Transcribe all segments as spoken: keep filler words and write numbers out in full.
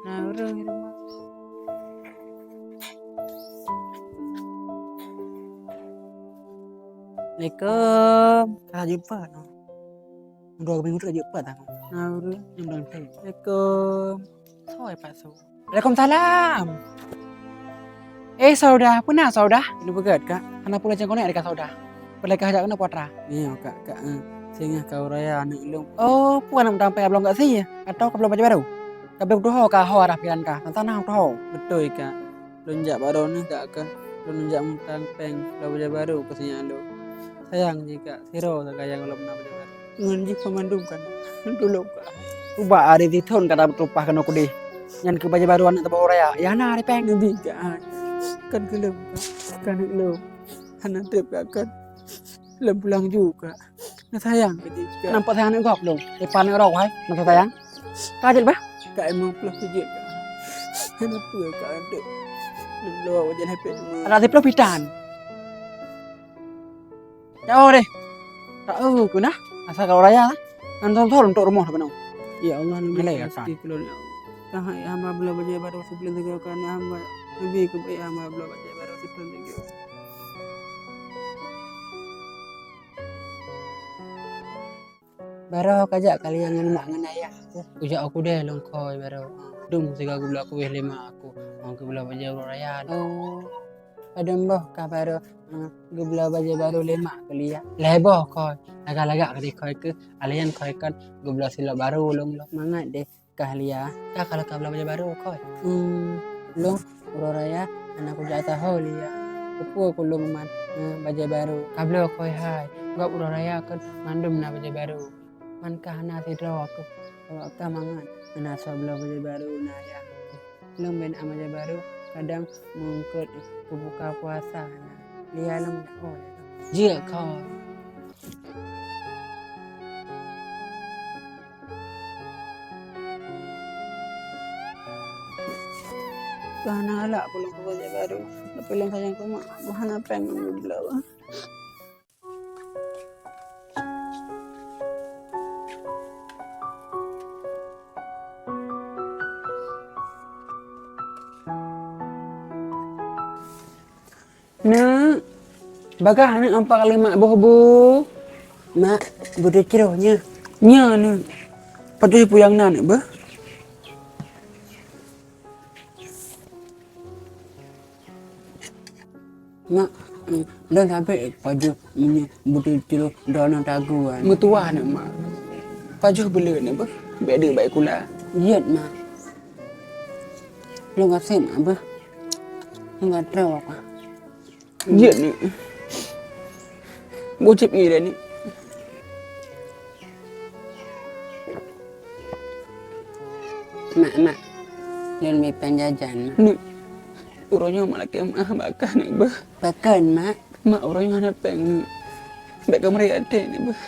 Na ureueng di rumoh. Assalamualaikum. Ka jumpa no. Dua minggu tu ka jumpa tang. Na ureueng nyang bilang tu. Assalamualaikum. Soe pat su? Waalaikumsalam. Eh, Saudah, peue na Saudah? Lôn peugah, Kak. Hana peue lôn cangkok nyan, Kak Saudah. Peulai kah jak keunoe putra? Nyoe, Kak, Kak, eh, singoh ka uroe raya aneuk lôn. Oh, peue aneuk meutampai ablong Kak sie? Atawa ka bloe baju barô? Ka bloe tuho ka ho arah pikiran kah. Tan-tan na tuho. Beutôi, Kak. Lôn jak bak droeneuh, Kak, keu lôn jak meutampai bloe baju barô keu singoh lôn. Sayang jih, Kak. Sidroe sagai nyang lom na bajée barô. Ngon jih pemandum kan. Tulông ka. Ubak ari tithon ka tabeutupah keunoe keudeh. Nyan keu bajée barô aneuk tabôh raya. Ya na ari péng. Neubi ka ai. Kan keu lôn ka. Kan keu lôn. Hana trép ka kan. Lôn pulang ju ka. Na sayang keu jih ka. Nampak sayang aneuk gob lôn. Ipan aneuk roh hai. Na sayang. Ka jeuet bah. Ka emang ploh keu jeuet ka. Hana peue ka aneuk. Lôn lôn wajan hepet. Ada siploh pitan. Jauh deh. Tak eu keu nah. Asai ka uroe raya. Ngon thon-thon untuk rumoh keunoe. Ya Allah, neubi pasti keu lôn, ya Allah. Ka hai hamba bloe bajée barô sibuleuen sigoe keu aneuk hamba. Neubi keu baik hamba bloe bajée barô sibuleuen sigoe. Barô ka jak kalian ngon mak ngon ayah. Kujak u keudè lôn khôi barô. Dum sigoe geubloe kuéh lé mak aku. Mau geubloe bajée uroe raya. Oh. Padum boh ka barô, eh, geubloe bajée barô lé mak keuliah. Lhèe boh khôi, lagak-lagak ka dikhôi keuh, alian khôi kon geubloe silop barô lom lom. Mangat deh kah liah, ka kalau ka bloe bajée barô khôi. Hmm, lôn uroe raya hana kujak taho liah. Keupeue kulôn man, eh, bajée barô. Ka bloe khôi hai, gob uroe raya kon mandum na bajée barô. Man ka hana sidroe keuh, awak ka mangat hana soe bloe bajée barô na yah. Lôn bèk na bajée barô, kadang meungkot keu buka puasa na. Liah lôn oh. Jeuet khôi. Ka hana galak pulang keu bajée barô. Tapi lôn sayang keu mak, hana péng ngon geubloe. Neuk, bagah neuk ampat kali mak boh bu. Mak, beudeuh croh nyoe. Nyoe neuk. Patuh puyang na neuk beuh. Mak, lôn sabé pajoh meunyoe beutôi-beutôi droeneuh tagu ai. Meutuwah na, Mak. Pajoh beuleuet na beuh, bèk deuek bak sikula. Jeuet, Mak. Lôn gasien, Mak, beuh. Lôn gatroe, Mak. Jeuet ni. Gocep ni dah ni. Mak, mak. Lôn mi péng jajan, mak. Neuk. Uroe nyoe mak lakèe meu'ah bak kah neuk beuh. Pakon, mak? Mak, uroe nyoe hana péng neuk. Bèk kameurék até neuk beuh.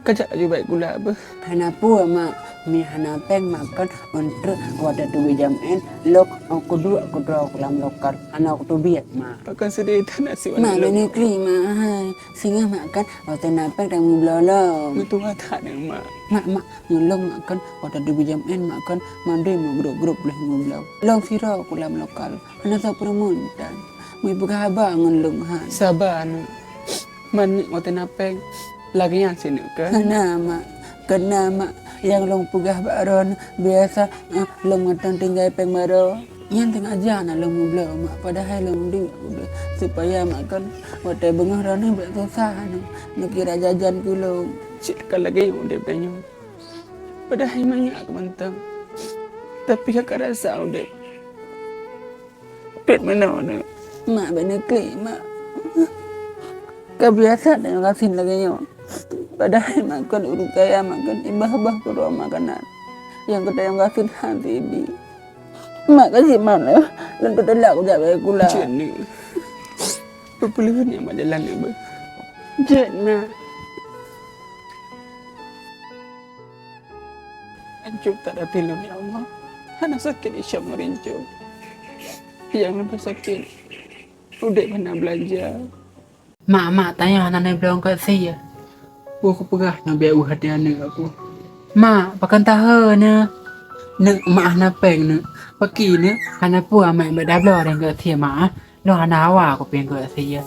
Kajak laju bak sikula beuh. Hana peue, mak. Mi hana péng, mak, kon untreuk watèe teubiet jamén lôn kuduek keudroe lam lokal. Hana kuteubiet, mak. Pakon seudeh that nasib aneuk lôn. Mak, bèk neuklik, mak, hai. Singoh mak kan, watèe na péng tamubloe lom. Meutuwah that neuk, mak. Mak, mak, ngon lôn mak kan, watèe teubiet jamén mak kan, mandum meugrôp-grôp lheueh mubloe. Lôn sidroe ku lam lokal, hana soe peureumeun tan. Meupeugah haba ngon lôn han. Saba neuk. Man neuk watèe na péng, lagèe nyan sit neuk kan? Hana, mak. Keuna, mak, nyang lôn peugah bak droeneuh, biasa, eh, lôn mantong tinggai péng baroe. Nyan teungoh jak na lôn mubloe, mak, padahai lôn duek, duek, supaya mak kan watèe beungoh droeneuh bèk susah nyoe, neukira jajan keu lôn. Cit ka lagèe udép tanyoe. Padahai manyak keu mantong. Tapi ka karasa udép. Pet meunoe nyoe. Mak, bèk neuklik, mak. Ka biasa tanyoe gasien lagèe nyoe. Padahai mak kan ureueng kaya, mak kan ibah-bah keudroe makanan. Nyang ka tanyoe gasien han sibi. Mak, ka jeuet mak, lôn teuteulak kujak bak sikula. Jeuet neuk. Peue-peue leuheun nyang mak jalan neuk beuh. Jeuet mak. Hancô that até lôn, ya Allah. Hana sakét isya meurincô. Nyang leubeh sakét, udép hana beulanja. Mak, mak, tanyoe hana neubloe eungkôt sie. Boh kupeugah nyoe bèk weueh até aneuk aku. Mak, pakon tahe nyoe? Neuk, mak hana péng neuk. Paki neuk, hana peue mak, bèk tabloe rèng geusie mak, ah. Lôn hana hawa kupéng geusie.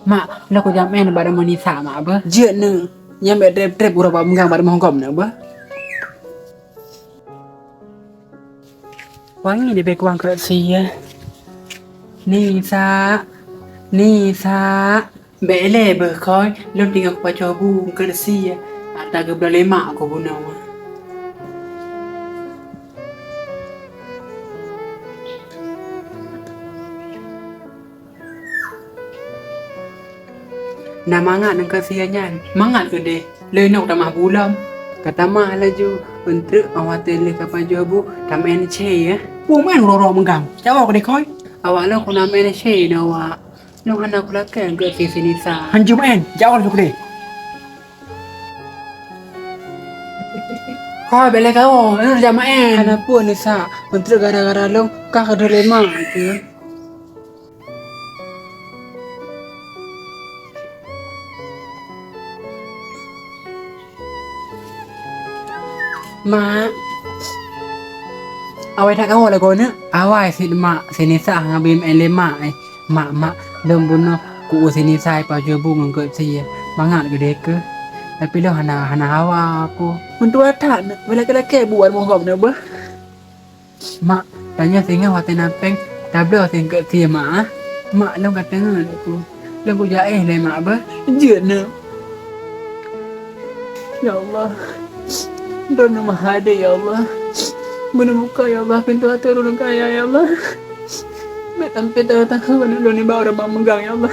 Mak, lôn kujak meu'en bak rumoh Nisa mak beuh. Jeuet neuk, nyan bèk trép-trép uroe bak meunggang bak rumoh gob neuk beuh. Wangi leubeh kuang geusie. Nisa, Nisa. Bèk lé beuh Khôi, lôn tinggai kupajoh bu geusie, ata geubloe lé mak ku bunoe. Na mangat ngon geusie nyan, mangat keudeh, lé nyoe tamah bu lom. Ka tamah laju, eunteuk awak watèe lheueh ka pajoh bu, tameu'en cè, ya. Peue meu'en uroe-uroe meunggang, jaweueb keudeh Khôi. Awak lôn keuneuk meu'en cè nyoe awak. Lôn hana kulakèe geusie si Nisa. Hanjeuet meu'en, jak laju keudeh. Khôi, bèk lé kawoe, lôn jak meu'en. Hana peue Nisa, eunteuk gara-gara lôn ka keudroe lé mak keuh. Mak. Awai that kawoe lagoe neuk. Awai cit mak, si Nisa hana bri meu'en lé mak, eh. Mak, mak, lôn bunoe ku u si Nisa pajoh bu ngon geusie. Mangat keudeh keuh. Tapi lôn hana, hana hawa ku. Meutuah that neuk, bèk lakèe-lakèe bu bak rumoh gob neuk beuh. Mak, tanyoe singoh watèe na péng, tabloe singkot sie mak, ah. Mak, lôn ka teungeut ku. Lôn kujak éh lé mak beuh. Jeuet neuk. Ya Allah. Droeneuh Maha Adé, ya Allah. Beuneumuka, ya Allah, pintoe até droeneuh kaya, ya Allah. Bèk sampai teuka-teuka aneuk droeneuh nibak ureueng bak meunggang, ya Allah.